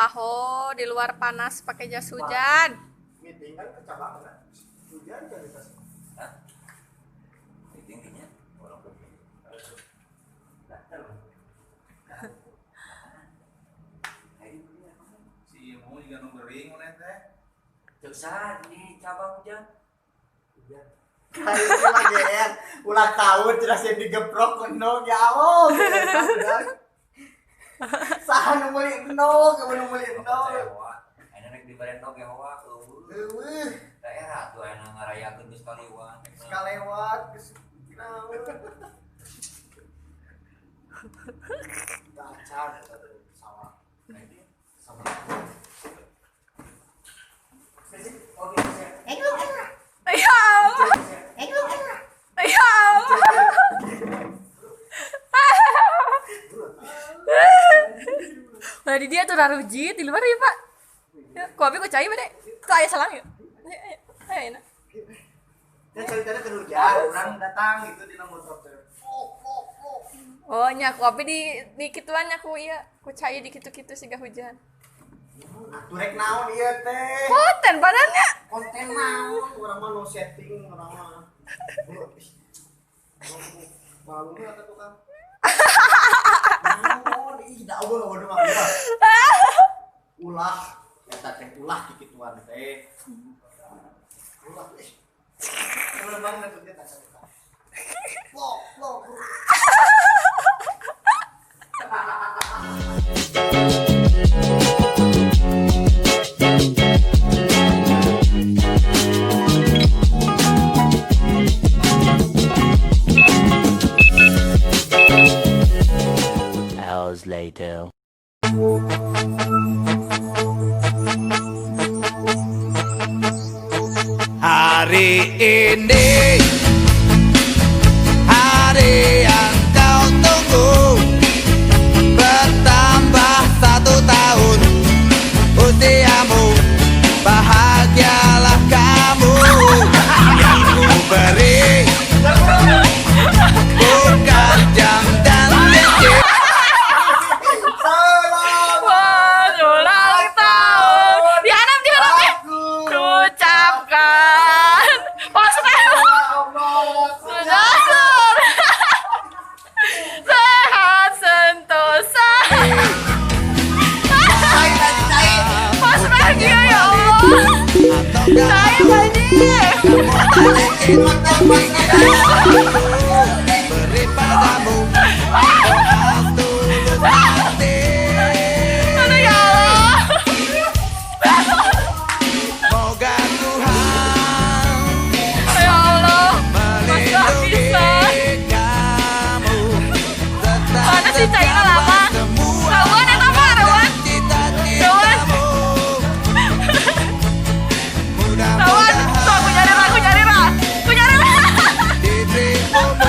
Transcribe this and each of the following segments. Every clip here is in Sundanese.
Paho di luar panas pakai jas hujan. Meeting kan ke cabang kan? Hujan kan di tas. Hah? Meeting nya orang Si mau juga nu gering mana teh. Ceksa di cabang hujan. Hujan. Kali ini mah GR ulang tahun tidak sih digeprok endog ya Allah. Saha nu meuli endog, nu meuli endog. Ayeuna rek dibere endog ya hoa eueuh. Eueuh, Daerah tuh ayeuna ngarayakeun geus kaliwat. geus kalewat geus naon. Gacar eta teh sawah. Sawah. Ya Allah. Ya Allah. Nah, di dia tuh rarujit di luar ya, Pak. Ya, ku abi ku cai bade. Tuh aya salang yuk. Ayo, ayo, ayo, enak. Ya ceritanya ke hujan, orang datang gitu di motor teh. Flok flok flok. Oh, nya ku abi di kituan nya ku ieu, ku cai di kitu-kitu siga hujan. Atuh rek naon ieu teh? Konten badannya. Konten naon, urang mah no setting urang mah. Malu mah kata tukang. Naon ih da eueuh eueuh mah ulah. Ulah eta teh ulah kikituan teh. Ulah ih. Ulah banget tuh dia teh. Plok plok. Hours later. Hari ini hari yang kau tunggu, bertambah 1 tahun usiamu, bahagialah kamu yang ku beri bukan jam dan cincin. Wah, ulang tahun. Diharap, diharap ya. Ucapkan. Maksudnya sudah sehat sentosa. Pas bahagia ya Allah. Saya Pak Beri padamu doa tulus hati. Aduh ya Allah. Moga Tuhan Ya Allah. melindungi kamu serta Mana sih Caina lama? semua Rawan eta mah, rawan. cita-citamu. Rawan. Tuh aku nyari ra, aku nyari ra. Aku nyari ra. Mudah-mudahan diberi umur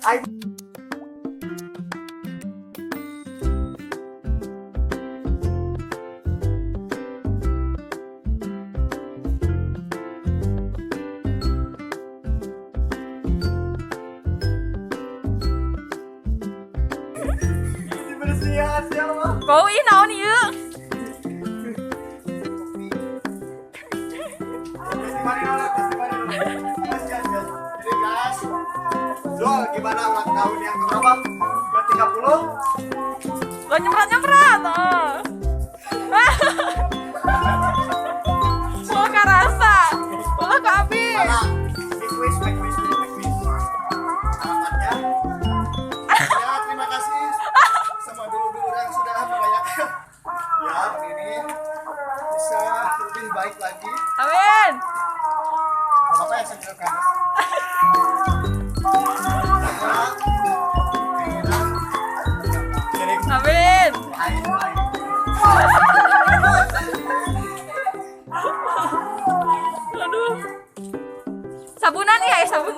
Aing dibersihan siapa? Bau ih naon ieu? Testimoni dulu, testimoni dulu. Gas, gas, gas. Jadi guys, Zul, gimana ulang tahun yang keberapa? Ke 30? Lo nyemprot-nyemprot. Oh. Ulah karasa. Ulah ka abi. Gimana? Make wish, make wish, make wish. Harapannya? Ya, terima kasih sama dulur-dulur yang sudah merayakan. Ya, ini bisa lebih baik lagi. Amin. Gak apa-apa ya sambil kan. Jadi, Amin. aing, aing. Aduh. Sabunan ya, sabun.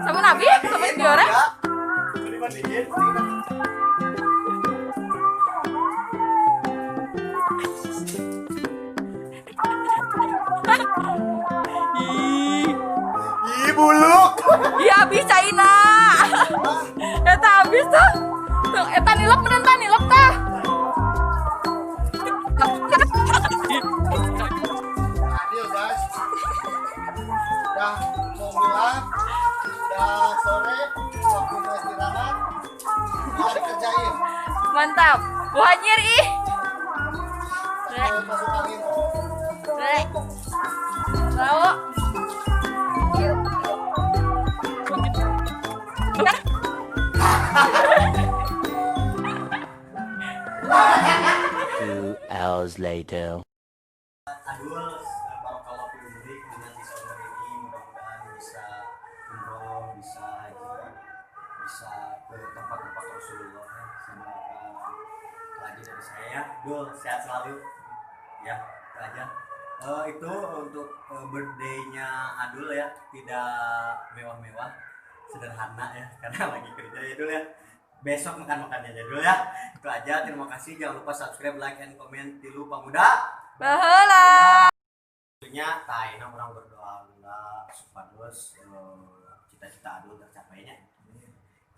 Sabun abi, sabun diorang. Ya. Beri mandiin. Ih. Ih, buluk. Iya habis China. Eta habis tuh. Tuh, eta nilep bener tah, nilep tah. Adil guys. Udah mau gelap, udah sore, waktunya istirahat. Udah dikerjain. Mantap. Wah, anjir ih. Sampai masuk angin. Rek. Tahu. Two hours later. Adul, barakallahu fi umrik, dengan sisa umur ini mudah-mudahan bisa umroh, bisa haji, bisa ke tempat-tempat Rasulullah ya. Semoga itu aja dari saya ya. Dul, sehat selalu. Ya, itu aja. Itu untuk birthday-nya Adul ya, tidak mewah-mewah, sederhana ya, karena lagi kerja ya Dul ya. Besok makan-makannya aja dulu ya. Itu aja, terima kasih. Jangan lupa subscribe, like, and comment. Tilu Pamuda. Baheula. Tentunya taina urang berdoa heula supados cita-cita Adul tercapainya.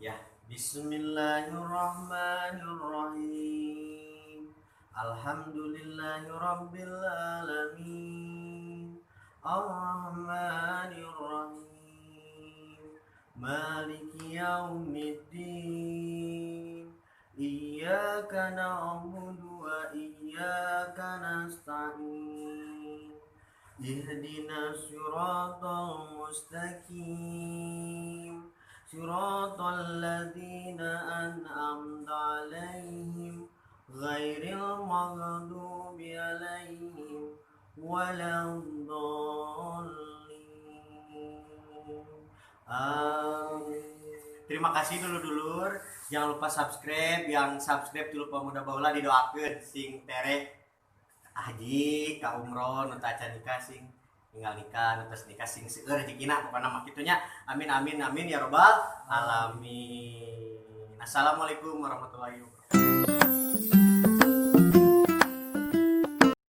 Ya, bismillahirrahmanirrahim. Alhamdulillahirabbil alamin. Arrahmanirrahim. Maliki yaumiddin. Iyyaka na'budu wa iyyaka nasta'in. Ihdinas siratal mustaqim. Siratal ladzina an'amta 'alaihim ghairil maghdubi 'alaihim waladdallin. Amin. Terima kasih dulur-dulur. Jangan lupa subscribe. Yang subscribe dulu Pemuda Baula didoakeun sing tereh haji ka umroh nu teu acan nikah sing tinggal nikah, nu tos nikah sing seueur rezekina pokona mah kitu nya. Amin amin amin ya robbal alamin. Assalamualaikum warahmatullahi wabarakatuh.